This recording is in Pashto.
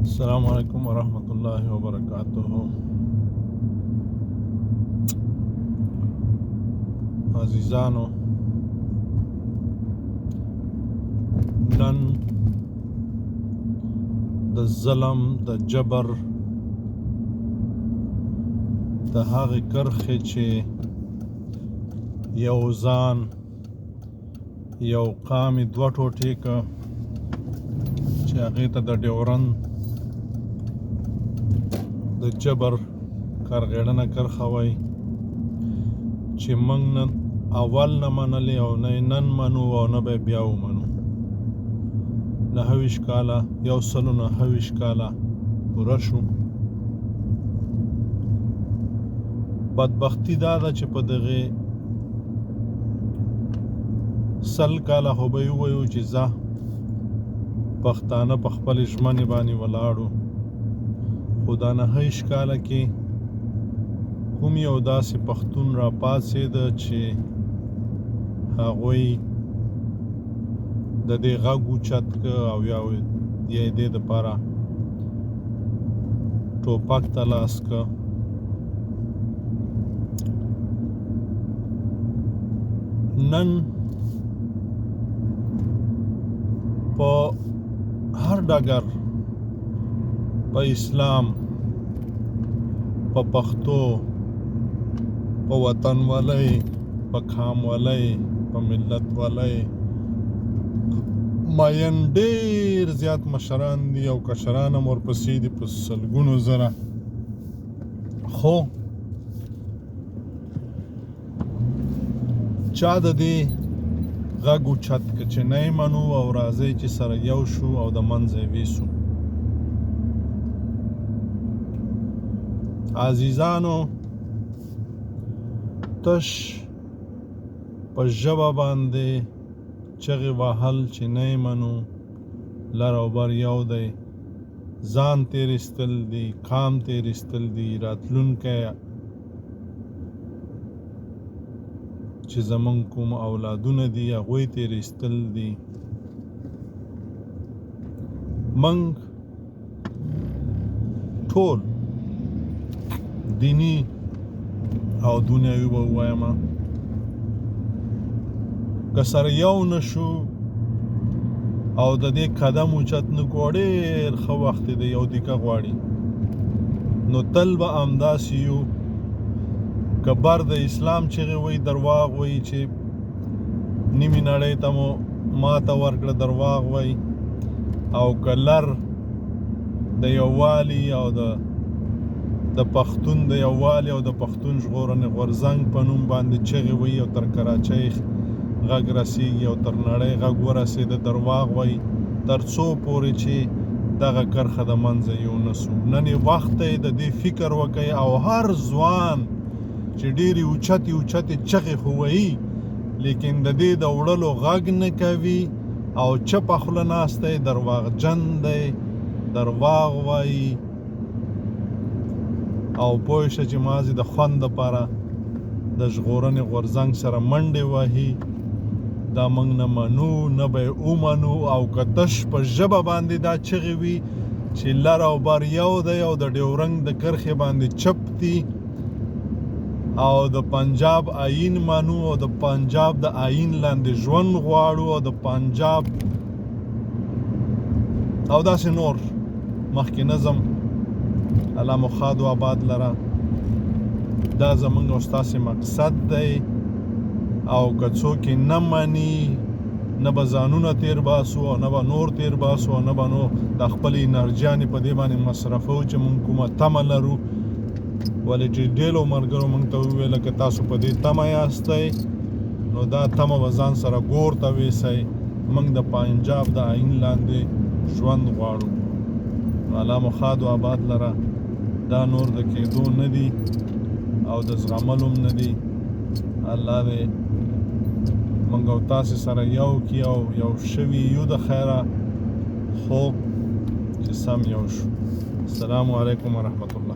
السلام علیکم ورحمت الله وبرکاته. عزیزانو، نن د ظلم د جبر د هغې کرښې چې یو ځان یو قام یې دوه ټوټې که، چې هغې ته د ډیورند د جبر کرغېړنه کرښه وایي، چې موږ نن اول نه منلې او نه یې نن منو او نه به یې بیا ومنو. 29 کاله، 129 کاله پوره شو. بدبختی دا ده چې په دغې 100 کاله خو به یې ووایو چې ځه پښتانه په خپلې ژمنې باندې ولاړو، خو دا 29 کاله کې کوم یو داسې پښتون را پاڅېده چې هغوی د دې غږ اوچت که او یا یې دې دپاره ټوپک ته لاس که. نن په هر ډګر، په اسلام، په پښتو، په وطنولۍ، په کامولۍ، په ملتولۍ مین ډیر زیات مشران دي او کشران هم ورپسې دي په سلګونو زره. خو چا د دې غږ اوچت که چې نه یې منو او راځئ چې سره یو شو او د منځه یې ویسو. عزیزانو، تش په ژبه باندې چغې وهل چې نه یې منو، لر او بر یو دی، ځان تېر ایستل دي، قام تېر ایستل دي، راتلونکی چې زمونږ کوم اولادونه دي هغوی تېر ایستل دي. موږ ټول دیني او دنیوي به ووایم که سره یو نشو او د دې قدم اوچت نه کړو، ډېر ښه وخت دی، یو دیکه غواړي، نو تل به همداسې یو. که بر د اسلام چغې وایي درواغ وایي، چې نیمې نړۍ ته مو ماته ورکړه درواغ وایي، او که لر د یووالي او د پښتون د یووالي او د پښتون ژغورنې غورځنګ په نوم باندې چغې وایي او تر کراچۍ غږ رسیږي او تر نړۍ غږ ورسېده درواغ وایي، تر څو پورې چې دغه کرښه د منځه یو نه سو. نن یې وخت دی د دې فکر وکړئ او هر ځوان چې ډېرې اوچتې اوچتې چغې خو وایي لیکن د دې د وړلو غږ نه کوي او چپه خوله ناست دی، درواغجن دی، درواغ وایي او پوه شه چې مازې د خوند دپاره د ژغورنې غورځنګ سره منډې وهي. دا موږ نه منو، نه به یې ومنو. او که تش په ژبه باندې دا چغې وي چې لر او بر یو دی او د ډیورنګ د کرښې باندې چپ دي او د پنجاب آئین منو او د پنجاب د آئین لاندې ژوند غواړو او د پنجاب او داسې نور، مخکې نظم الله مو ښاد و آباد لره. دا زمونږ او ستاسې مقصد دی او که څوک یې نه مني، نه به ځانونه تیر باسو او نه به نور تیر باسو او نه به نو د خپلې انرژیانې په دې باندې مصرفو چې مونږ کومه تمه لرو. ولې چې ډېرو ملګرو مونږ ته وویل که تاسو په دې تمه یاستئ نو دا تمه به ځان سره ګور ته ویسئ، موږ د پنجاب د آئین لاندې ژوند غواړو. نو الله مو ښاد و آباد لره. دا نور د کېدو نه دي او د زغملو هم نه دي. الله دې موږ او تاسې سره یو کړي او یو شوي یو د خیره، خو چې سم یو شو. السلام علیکم ورحمت الله.